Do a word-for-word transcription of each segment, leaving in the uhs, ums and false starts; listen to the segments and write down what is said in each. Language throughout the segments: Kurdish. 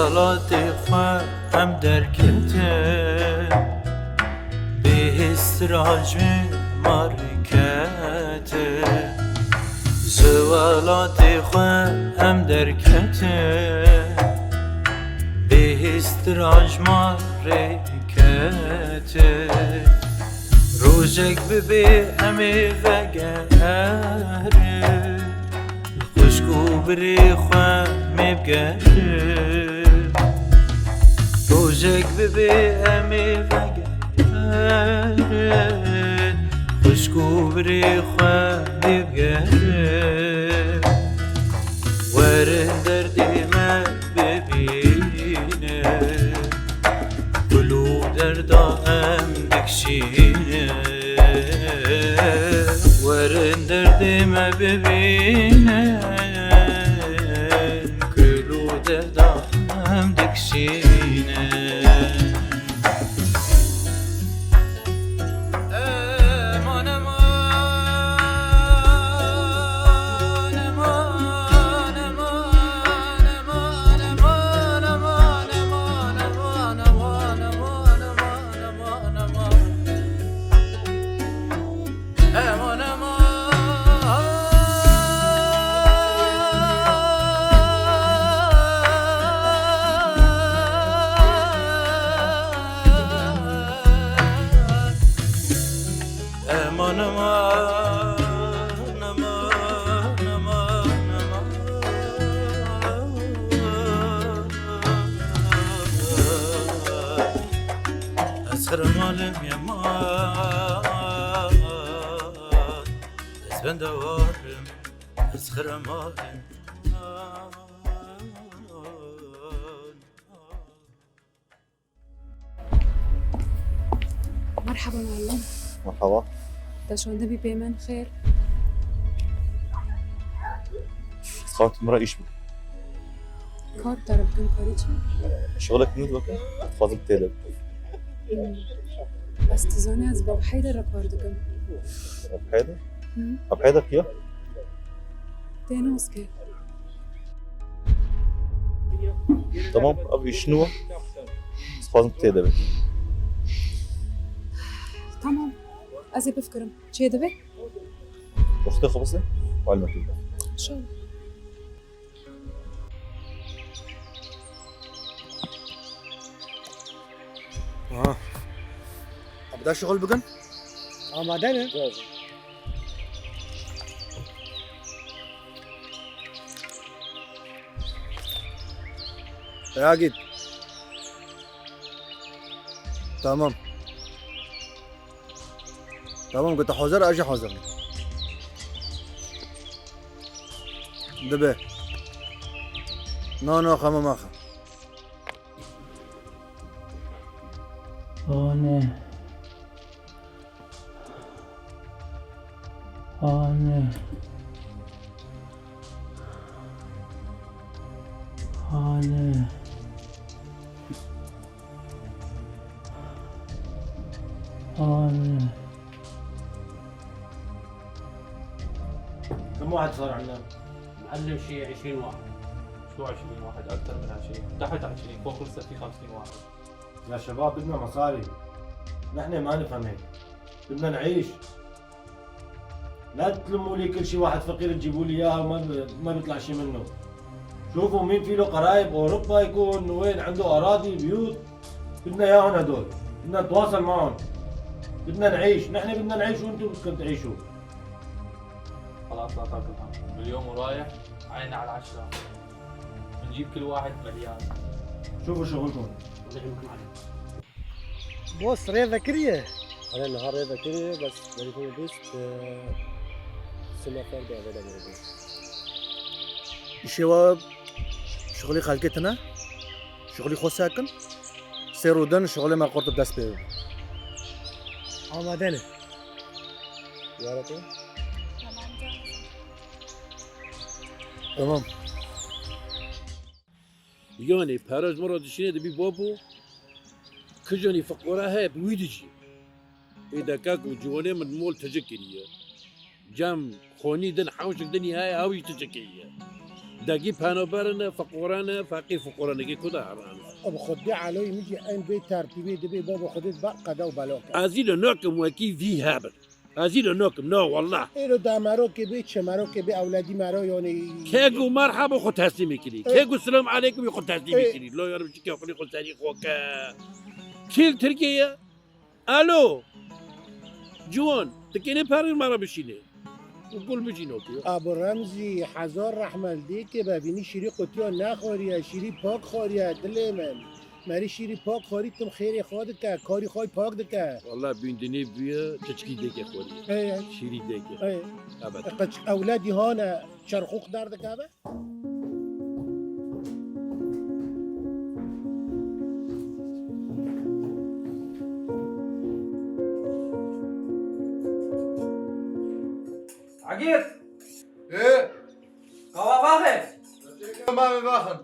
Welatê xwe em derketin, bêhîstra ji ma rê ketin. Ji welatê xwe em derketin, bêhîstra ji ma rê ketin. Rojek bibe em ê vegerin, xwişk û birê xwe mê bigerin. Rojek bibe em ê vegerin, xwişk û birê xwe mê bigerin. Werin derdê me bibînin, gul û derda em dikişînin. Werin derdê me bibînin, gul û derda em dikişînin. Eman, eman, eman, eman, eman. Ez xirem alim yeman, ez bendewarim, ez xirem alim. Merhaba muallim. Merhaba. Te şandibî pê min xêr. Saet min re îş bike. Kar dere bikim, karî çi? Şixulek nû dike, dixwazim tê de bikim. Hmm. Ez, tu zanî, ez Bab Heyder re kar dikim. Bab Heyder? Hı. Bab Heyder kî ye? Tê nas ke. Tamam, ev îş nû ye. Dixwazim tê de bê. Tamam. Ez ê bifikirim. Çê dibe? Wextê xwe bise, malûmetê bide. İnşallah. Aha. Abi, da şixul bikin. Amade ne? Ya git. Tamam. Tamam, ku tu hazir, ez jî hazir im. Dibe. Na, na, xema maxe. Ane. Ane. Ane. Ane. كم واحد صار عندنا؟ معلم، شي عشرين واحد. شو عشرين واحد؟ أكثر من عشرين. تحت عشرين، فوق لسه في خمسين واحد. يا شباب، بدنا مصاري. نحن ما نفهم هيك. بدنا نعيش. لا تلموا لي كل شي واحد فقير تجيبوا لي إياه وما ب-، ما بيطلع شي منه. شوفوا مين في له قرايب أوروبا يكون، وين عنده أراضي، بيوت. بدنا إياهم هدول. بدنا نتواصل معهم. بدنا نعيش. نحن بدنا نعيش وأنتوا بدكم تعيشوا. خلاص، لا تاكل هم. من اليوم ورايح، عين على العشرة. بنجيب كل واحد مليان. شوفوا شغلكم. ونعمكم عليه. بوس، rê vekiriye? Erê, niha rê vekiriye, bes berî xwe bîst, e, sê nefer de eve de berê. Îşê we şixulî xelkê tune? Şixulî xwe sekin. Sê rû din şixulê me qurt bi dest pê bibe. Amade ne. Yaratê? Tamam. Yanî pere ji min re dişîne, dibî babo, kijanî fiqore heye, bi wî dijî. Êdekek û ciwanê min mol tije kiriye. Cem xonî din, hewşek dinî heye, ew jî tije kiriye. Degî penoberin e, fiqoran e, feqîr fiqoran e, ku da heran e. Bi Xwedê Eloyê min jî eyn vê tertîbê dibê baba Xwedê ba qeda û bela ke. Ez îro nakim wekî vî hebin. Ez îro nakim, na wallah. Êro da merokê bê, çi merokê bê, ewledî mero, yanî. Ke gu merhaba xwe teslîmê kirî. Ê. Ke gu selam aleykum xwe teslîmê Ê. Kirî. Lo yarim çi ke xwe xwe serî xwe ke. Kîl Tirkiye ye? Alo. Ciwan, tu kênê perî me re bişînê. Û gul bijîn oku. Abo Remzî, hezar rehmet lê ke be, vînî şîrî qutiya nexwariye, şîrî pak xwariye, dilê min. Merî şîrî pak xwarî tim xêrê xwe dike, karî xwe pak dike. Walla bîndinê bûye, çiçkî dêke xwarî. Ê. Şîrî dêke. Ê. Evet. Qeç ewledî hane, çerxûx derdikeve? Egîr! Ê! Qava vaxin! Tamam, vaxin.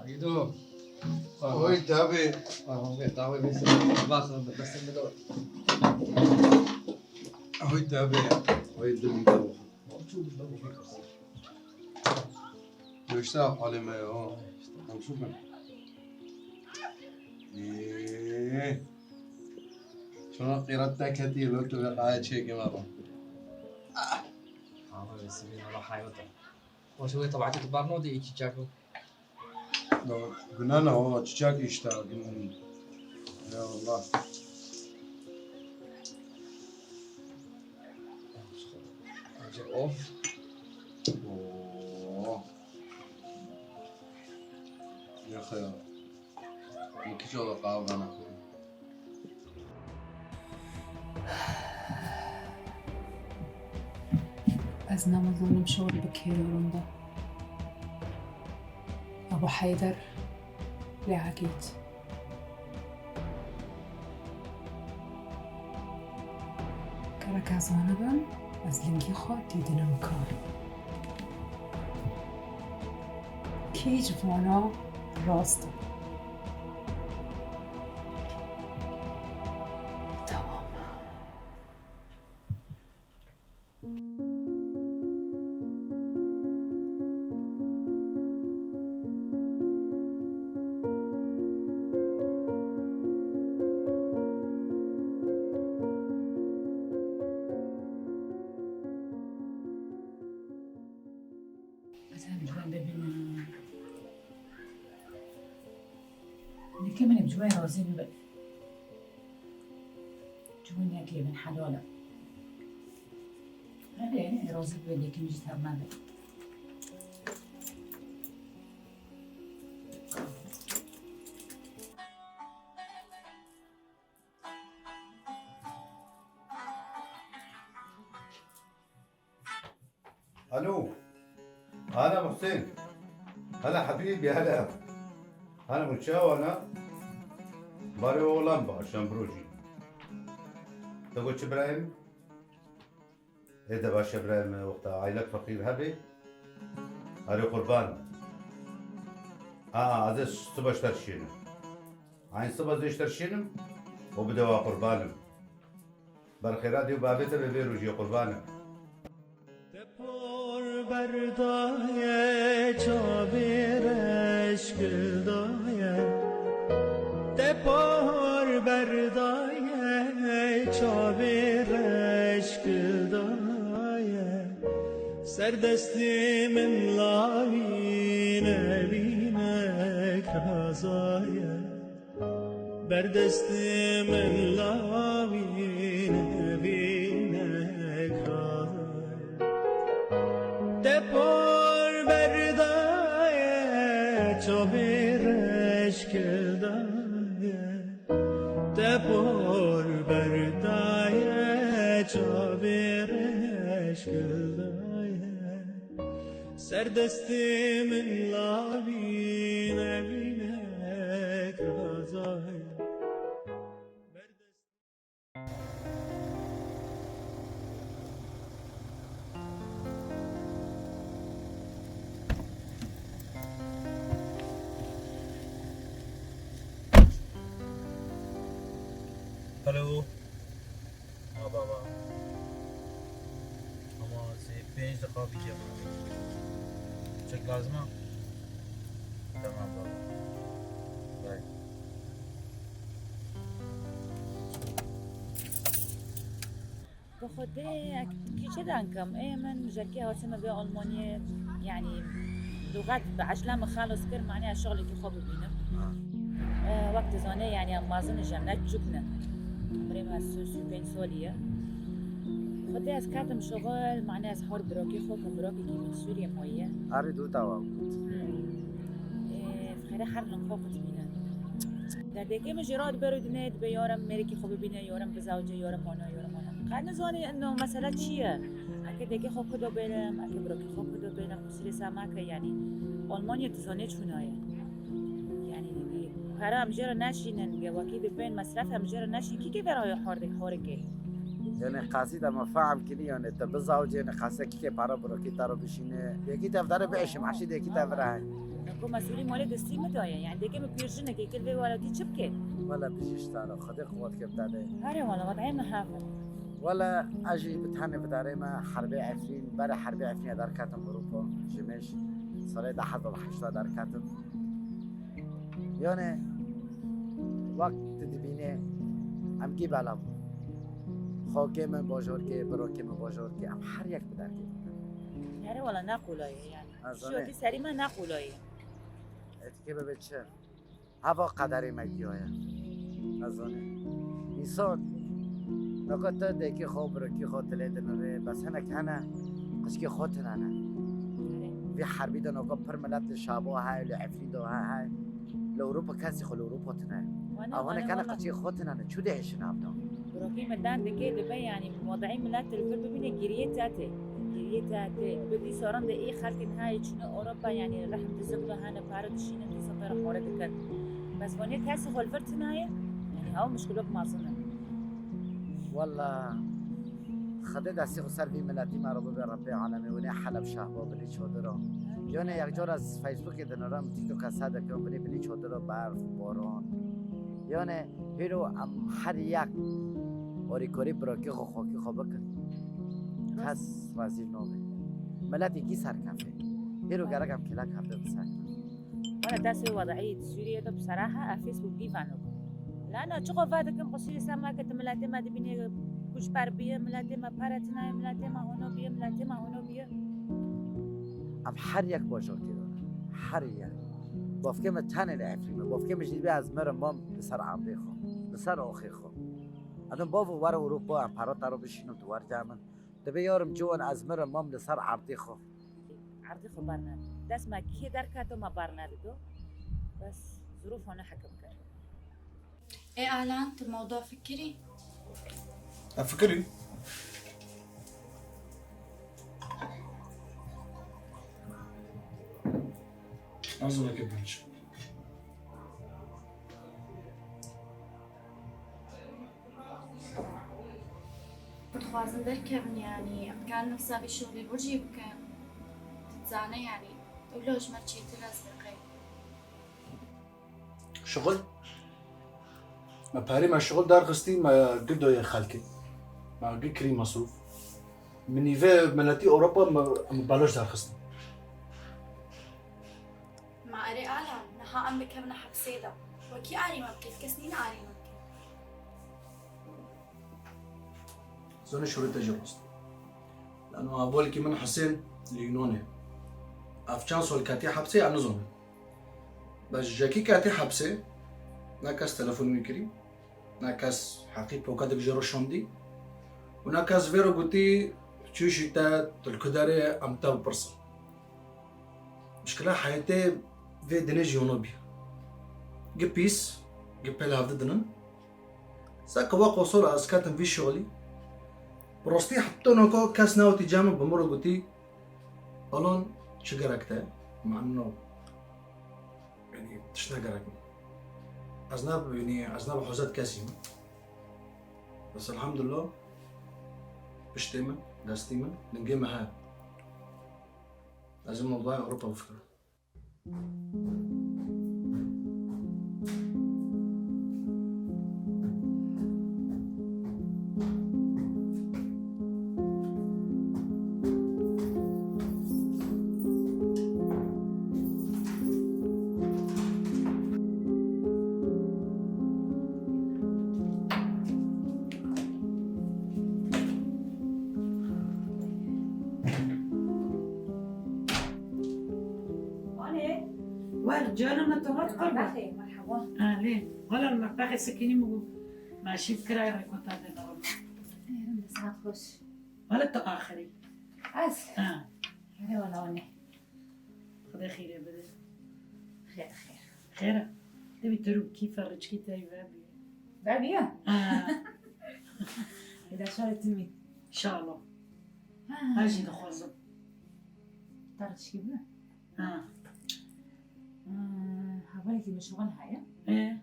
Agido. Oy, tabii. Tamam, gel, tamam, ben seni bakın, ben seni de. Oy, tabii. Oy, dur bir daha. Çok güzel bir şey. Göçte halime ya. Komşu ben. Ee. Şuna qîret te ketî, lo tu ve qaya çêkê me bû. Ama ve sivîn ala hayata. Xweş wê tebetî tu ber nodî îkî çeko. Ya, guna ne o, çiçek işte. Ya Allah. Of. Oo. Yok ya. Min kî çawa qehwe vanaxwe. Ez nemazanim şor bi kê ronda. Ebu Heyder lê Egîd. Gerek ez zanibim, ez lingî xwe dîdinim kar. Kî ji vana rast e? Tamam. Ez hem ji wan bibînim. Nike min bi cihê razî bibe. Cihê yekê min helal e. Hebe razî bibe, lêkin jî tev nebe. Alo. Hana Muhsin. Hela Habîbî, hela. Hana min çawa ne? Barê oğlan ba, şembrojî. Te got çi birayê min? Ê de baş e birayê min, wexta aîlek feqîr hebê. Arê qurban. A, a, ez ê siba ji te re şênim. Eyn siba zê ji te re şênim û bi dewa qurbanim. Berxêra dê û bavê te be vê rojê qurbanim. Te por berdaye çavê reşkil daye. Te por berdaye çavê reşkil daye. Ser destê min lavîne vînek razaye. Ber destê min lavîne vînek razaye. Te por berdaye çavê reşkil daye. Te por berdaye çavê reşkil daye. Ser destê min lavîne vînek razaye. Hello. Ha baba. Ama sê pênc deqa bîtiye. Çek lazim ha? Tamam baba. Bye. Bi Xwedê kî çi dankim? Ê min ji kê hatime vê Almanyê, yanî luxet bi eşla min xelas kir, manê ez şixlekî xwe bibînim. E, wek dizanê, yanî em mezin in, ji em ne çûk ne. Birê me sî û pênc salî ye. Xwedê ez ketim şixul, manê ez hor birokê xwe kim, birokekî min Sûriyê maye. Erê dû tawa. Ê, xêre her lin xwe xwe dibîne. Derdekê min jê re dibe û dinê, dibe yarim mêrekî xwe bibîne, yarim bizewce, yarim ana, yarim ana. Qe nizanî ino mesele çi ye? Eke dekê xwe kudo bêlim, eke birokê xwe kudo bêlim, qusûrê se meke, yanî Almanya dizanê çûna ye. Yanî pere em jê re neşînin, ge wekî dibên mesref em jê re neşîn, kî kê vera xorikê? Yanî qasî de me fehm kirî, yanî te bizewce, yanî qasî kî kê para birokî te re bişîne, yekî te vdare biêşim, eşî de yekî te vira. Ku mesûlî malê destî min de ye. Yanî deke min pêr jinekê kir vê welatî çi bike? Wele bijî ji te re, Xwedê quwet ke bi te de. Erê wele, wadayê min hev in. Wele ez jî bi tenê vidarê me herbê Efrîn, berê herbê Efrînê derketim Ewropa, ji mêj salê du hezar û heşt derketim. Yanî wek tu dibînê em kî bela bûn. Xakê min bajorkê, birokê min bajorkê, em her yek bi derkê bûn. Erê wele ne qûlay e yanî. Ez zanê. Şiyokî serî me ne qûlay e. Etkê bibe çi? Heva qederê me giyaye. Ez zanî. Însan, naka te dekî xwe, birokî xwe dilê dinirê, bes hinek hene, qişkê xwe tine ne. Vî herbî de naka pir milet li Şabo heye, li Efrîn de he, heye. Li Ewropa kesî xwe li Ewropa tine. Ew hinek hene qişkê xwe tine ne. Çû dihêşin hevdan. Birokî me dan dike dibe, yanî wadayî milet li vir bibîne, giriyê te tê. Giriyê te tê. Bi dîsa rin de ê xelkên heye çûne Ewropa, yanî rehm dizibno hene, pare dişînin, dîsa pere xore dikin. Bes vanê kesî xwe li vir tinaye, yanî ew muşkilok mezin in. Wela, Xwedê destê xwe ser vî miletî me re bibe Rebbê alemê. Winê Heleb, Şehba, Bilî Çodiro. Yone yek cara ez Facebookê dinirim, TikTok ez sedikim, winê Bilî Çodiro, berf, boran. Yone hêro em her yek orîkorî birokê xwe, xwekî xwe bikin. Kes rezîl nabe. Miletê kî serkefê. Hêro gerek em kêlek hevde biserkin. Wele dest wê wedayî di Sûriyê de bi seraha ev Facebook dî veno. Lana çiqo vedikin qusîrê se meke, tu miletê me dibînê koçber biye, miletê me pere tinaye, miletê me hono biye, miletê me hono biye. Em her yek bajarkê de ne. Her yek. Bavkê me tenê li Efrîn e. Bavkê me jî dibê ez mirim mam li ser erdê xwe. Li ser axê xwe. Edin bavo were Ewropa, em pera te re bişînim, tu werce min. Dibê yarim ciwan ez mirim mam li ser erdê xwe. Erdê xwe bernedin. Dest me kê derketo me bernedito. Bes zirûf hone hekim kir. Ê Alan, tu mewda fikirî? Ez fikirî. Ez zileke biçim. Dixwazin derkevin, yanî em karin nifsa vî şixulê wir jî bikin. Tu dizane, yanî ewla ji me çêtir ez diqey. Şixul? Me perê me şixul derxistî, me gi doyê xelkê. Me gi kirî mesrûf. Min nîvê miletî Ewropa me, me belaş derxistin. Ma erê Alan, niha em bikevine hepsê de. Wekî arê me bike, kes nîne arê me bike. Zonê şûrê te jî rast. Lano hevalekî min Hisên li Yunanê. Ev çend sal ketiye hepsê, em nizanin. Bes ji kî ketiye hepsê, ne kes telefon wî kirî, ne kes heqî poketek jê re şandî û ne kes vê re gotî, çû jî te, tu li ku derê, em te bipirsin. Mişkila heyetê vê dinê jî wano bî. Gi pîs, gi pêl hevdidinin. Seke we qosor ez ketim vî şixulî. Bi rastî heta naka kes newtî cem min bi min re gotî, Alan çi gerek te? Min no. Yanî tişt ne gerek min. Ez ne bi, yanî ez ne bi hozet kesî me. Bes elhamdulillah piştê min, destî min, lingê min heye. Ez ê mewdayê Ewropa bifikirim. Canım, tamam, kurban. Merhaba. Ahlen. Wala, mutbexê sekinî min got, ma şîv kirayê rekota de normal. Eyvallah, saat xweş. Wala tu axirî. Ez? Ha. Erê wala, wane. Xwedê xêrê bide. Xêr, xêr. Xêr e. Dibî tu rû kîfe riçkî te vebî. Vebiya? Ha. Êda şarê timî. Şalo. Ha. Ez jî dixwazim. Te riçkî bi? Ha. Hmm, hevalekî min şixul heye. Ê?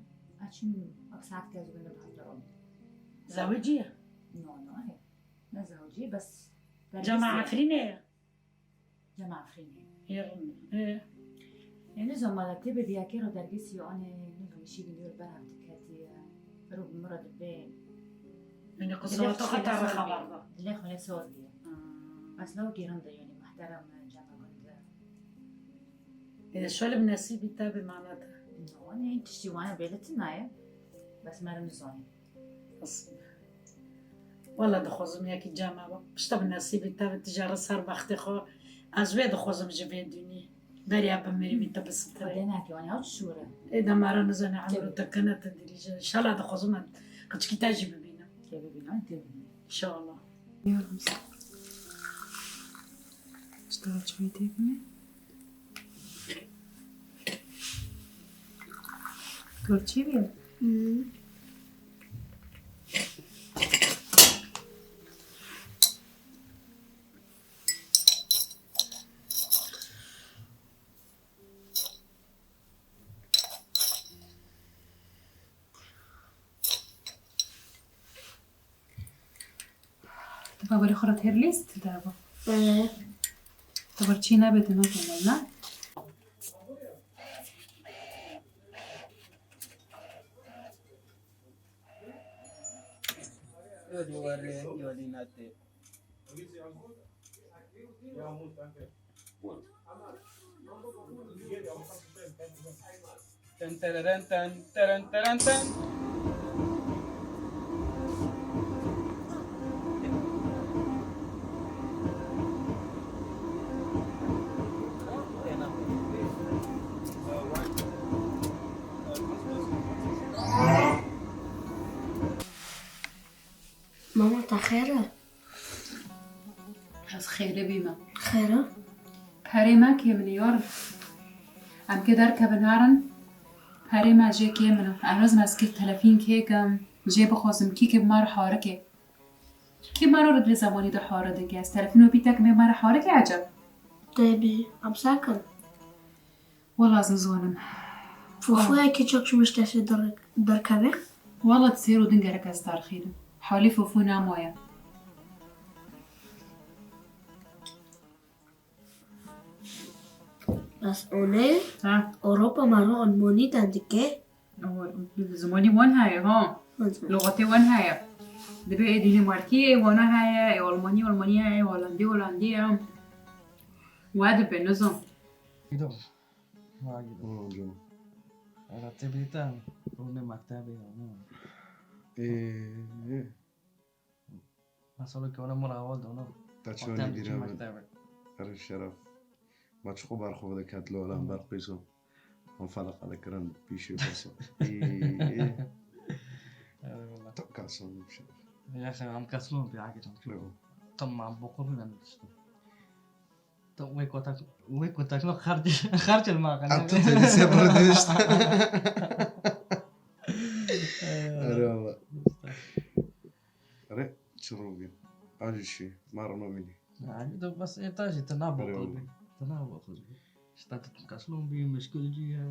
Açim, ak saet ke ez gunda bi hevdar. Zewicî ye? No, no, he. Ne zewicî, bes. Cema Efrînê ye? Cema Efrînê. Ê, rin. Ê. Ê, nizam mala tê bi diyakê ro dergîsî anê, nizam şî gidiyor ber hevdiketiye. Ro bi min re dibe. Yani qismeta xwe te re xeber da. Dilê xwe lê sor bîye. Hmm. Aslında o girin de yani muhterem cema gunda. Ê, şöyle bi nesîbî te bi mana te. No, ne tiştî wane bêli tinaye. Bes merim nizanî. Nasıl? Wala dixwazim yekî cema be. Pişta bi nesîbî te bi tijara ser bextê xwe. Ez wê dixwazim ji vê dûnî. Beriya bimirî wî te bisitirê. Xwedê neke, wan ya çi şûre. Ê de mara nizane emro te kene te dirîje. Şala dixwazim em qıçkî te jî bibînim. Te bibînim, te bibînim. Şala. Yorum sen. İşte açmayı değil mi? Gulçî bî? Hmm. Tu bawerî xwe re têr lîst derba. Ee. Tu bir çî nebe tu nake ne? Yo di warê, yo di natê. Ten tereren ten, teren teren ten. Mama, te xêr e? Ez xêrê bîme. Xêr e? Perê me kêm in yar. Em kê derkevin herin. Perê me jê kêm in. Em nizim ez kê telefîn kê kim. Jê bixwazim kî kê bi me re harike. Kî me re di vê zemanî de hare dike? Ez telefîn û pîtek mê me re harike eceb? Tebî, em se kin? Wela ez nizanim. Fofoyekî çek ji min ji destê der-, derkeve? Wela di sêr û din gerek ez derxînim. Halî Fofo nemaye. Bes onê Ha. Ewropa me re Almanî dendike. Ew, zimanî wan heye, ha. Wan ziman. Lixetê wan heye. Dibe ê Dînîmarkî ê wana heye, ê Almanî, Almanî heye, ê Holandî, Holandî ye. Wa dibe, nizam. Gido. Ha, gido. Hı, gido. Ara te bêta, rûnê mektebê ya, ne? Ee, Mesela ki ona mura wa dona. Ta çi wanî bîra min. Erê şeref. Ma çiqo bar xwe vediket li olan ber qîso. Hon feleqa dikirin pîşê pêso. Ê, ê. Eyvallah. Tu kason bî şeref. Ya xew, em kason bî, agi tam. Eyvallah. Tamam, boqulun em işte. Tu wê kotak, wê kotak no xerc, xerc el ma. Em tu têlî se berdişt. Eyvallah. Erê valla. Erê, çi rû bî? An jî şî, ma rû nabînî. Yani de bes ê ta jî te naboxil bî. Erê valla. Te naboxil bî. İşte tu kaşlon bî, muşkil cî ya.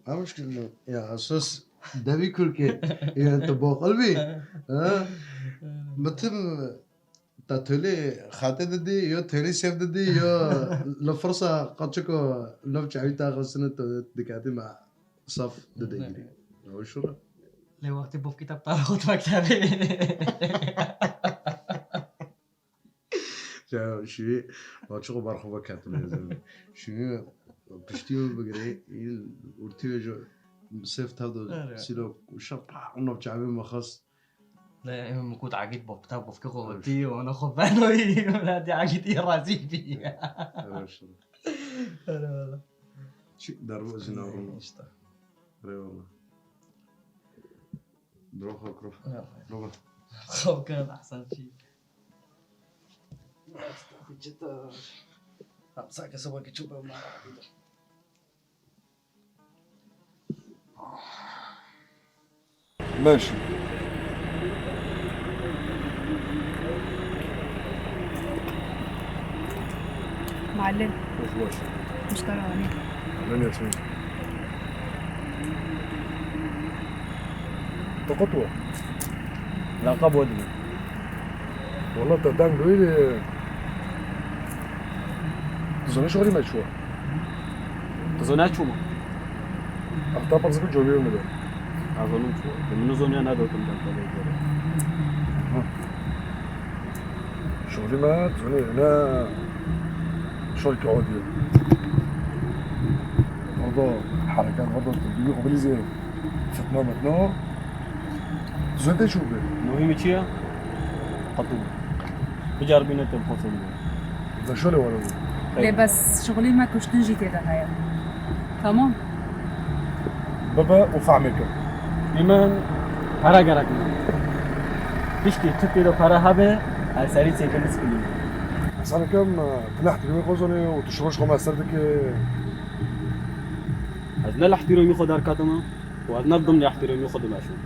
Ha, muşkil ne? Ya, sos devî kurke. Ya, tu boxil bî. Ha? Bitim Te tolê xate didî, yo tolê sêv didî, yo li firsa qaçiko nav çavî te xistine tu diketî me saf didê girî. Ew şûr e. Lê wextê bofkî te bi te xwe mektebê. Ya şûyê, ma çiqo bar xwe veketine zin. Şûyê piştî min bigirê, în ortê ji sêv tev do sîlo şer pa nav çavê me xist. Ne, em ku dagît bofta bofke xo ti, ona xo benoyî, ona dagît razî bî. Erê, erê. Erê, erê. Çi derbo jî navrono. İşte. Eyvallah. Bro, xwe kuro. Eyvallah. Bro. Xwe kuro, ehsen çi. Çita. Hapsa kese wekî çû be ma. Meşî. Muallim. Baş baş. Muştara wanî. Alem yatın. Tokat wa. Laqab wa dibî. Wala te deng wî. Tu zanî şixulî me çi wa? Tu zanî çû mu? Heta pers bi cewabê min de. Ez zanim çû. De min zaniya nedotim dem te lê. Ha. Şixulî me, tu zanî, ne şixulkî adî ye. Orada hereket, orada tu duyuq bilîzê. Fitna mitna. Zû tê çû bê. Muhîmî çi ye? Qetû. Bicaribîne te bi xwe bîne. Veşolê were bû. Lê bes şixulî me kuştin jî tê de heye. Tamam. Bibe û fehmê ke. Ê min pere gerek me. Piştî tu tê de pere hebe, ez serî çêkim biskilî. Hesab dikim, tu nehtirî wê xwe zanê û tu şixul ji xwe me ser dike. Ez ne li ihtiramî xwe derketime. Û ez ne dimnê ihtiramî xwe dimeşim.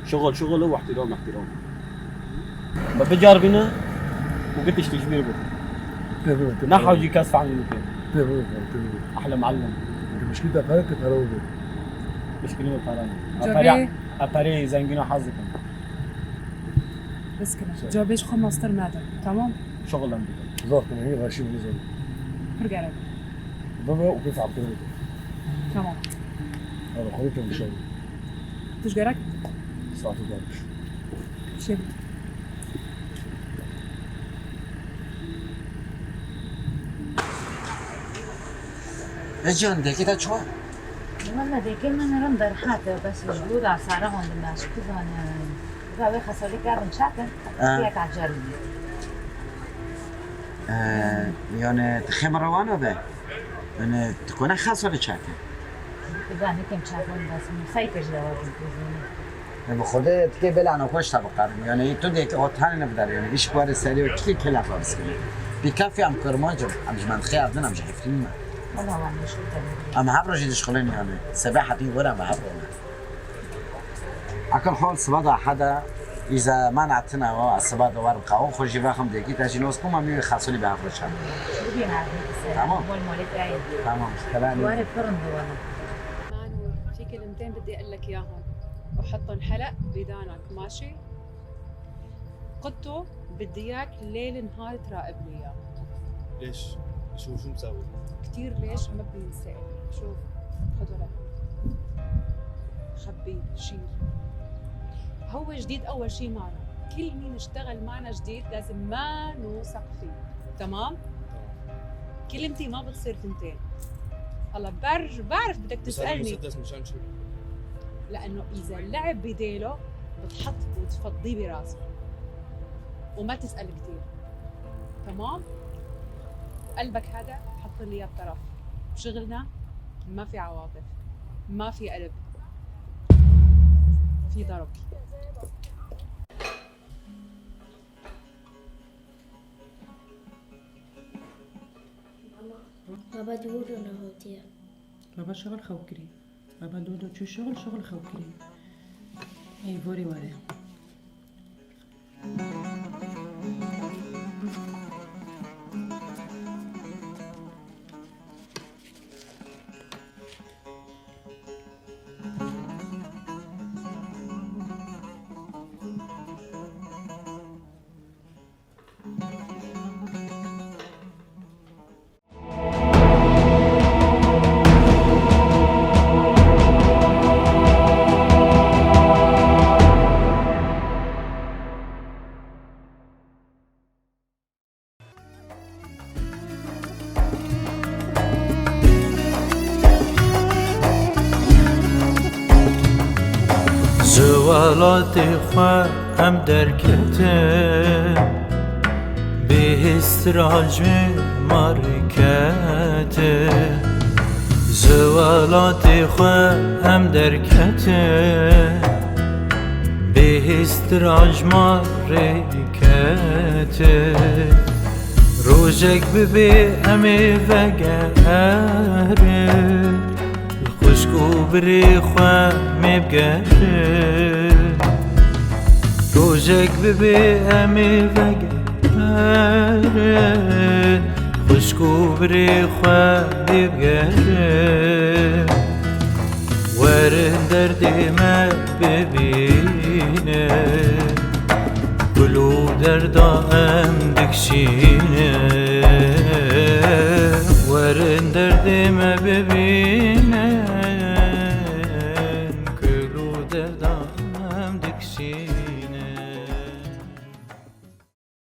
Şixul şixul e û ihtiram ihtiram. Me biceribîne û bi tiştî ji bîr bike. Tê bibe, tê Ne bibe. Hewcî kes fehmî bike. Tê bibe, tê bibe. Ehle muallim. Di mişkî te pere, tê pere bibe. Mişkilî me pere ne. Cevê- Pere, e pereyê zengîno hez dikim. Bes kine. Cevê ji xwe mastir nade. Tamam. Şixul em dikim. Zaf kine, hîn reşî min zanim. Pir gerek. Bibe û pê fehmtir bike. Tamam. Hadi, xwedî tu bişewî. Tu ji gerek? Saetê daniş. Şev. E can, dekê te çi wa? Walla dekê min rind derhate, bes ji bo da sare hon dimeşik bizane. Za wê xesalî kerdin çakin, Ha. Yek acel bû. Ee, yani, tu xê min rewana be. Yani, tu kone xesalî çakin. Tu da nekem çakin, bes min xeyte ji dewa bin kuzini. E, bi Xwedê tikê bela ana xweş ta bikarim. Yani, tu dê ki o tane ne bidar, yani, iş kuarê serî o kî kela xwe biskine. Bir kafî em kirmancim, em ji mendixê evdin, em ji Efrîn me. Wala wan meşgul te. Em her rojî dişxulin yani. Sebe hetî were em her rojî. Akil hol siba da hada, îza mana tine o, siba da warim qawon xwe jî vexim dêkî, te jî nos bûma mî xasulî bi hevre çan. Bugün abi, Tamam. Bol molet ayı. Tamam, selam. Ware fırın duvarı. مانو، في كلمتين بدي أقول لك إياهم، وحطهم هلأ بدانك، ماشي؟ قطو بدي إياك ليل نهار تراقب لي إياه. ليش؟ شو، شو مسوي؟ كتير ليش ما بينسأل. شوف، خده لهون. خبيه، شيل. هو جديد أول شي معنا. كل مين اشتغل معنا جديد لازم ما نوثق فيه. تمام؟ تمام. كلمتي ما بتصير تنتين. هلا بر-، بعرف بدك بس هذا تسألني. مسدس مشان شو؟ لأنه إذا لعب بديله بتحط وتفضيه براسه. وما تسأل كتير. تمام؟ وقلبك هذا حط لي إياه بطرف. بشغلنا ما في عواطف، ما في قلب، في ضرب. Baba, di wir re nehatiye. Baba şixul xew kirî. Baba Dodo çû şixul, şixul xew kirî. Ey vorê were. Ji welatê xwe em derketin, bêhêstra ji mar ketin. Ji welatê xwe em derketin, bêhîstir a ji me rê ketin. Rojek bibê em ê vegerin, li xwişk û birê xwe mê bigerin. Rojek bibê em ê vegerin, xwişk û birê xwe lê bigerin. Werin derdê me bibînin, gul û derda em dikişînin.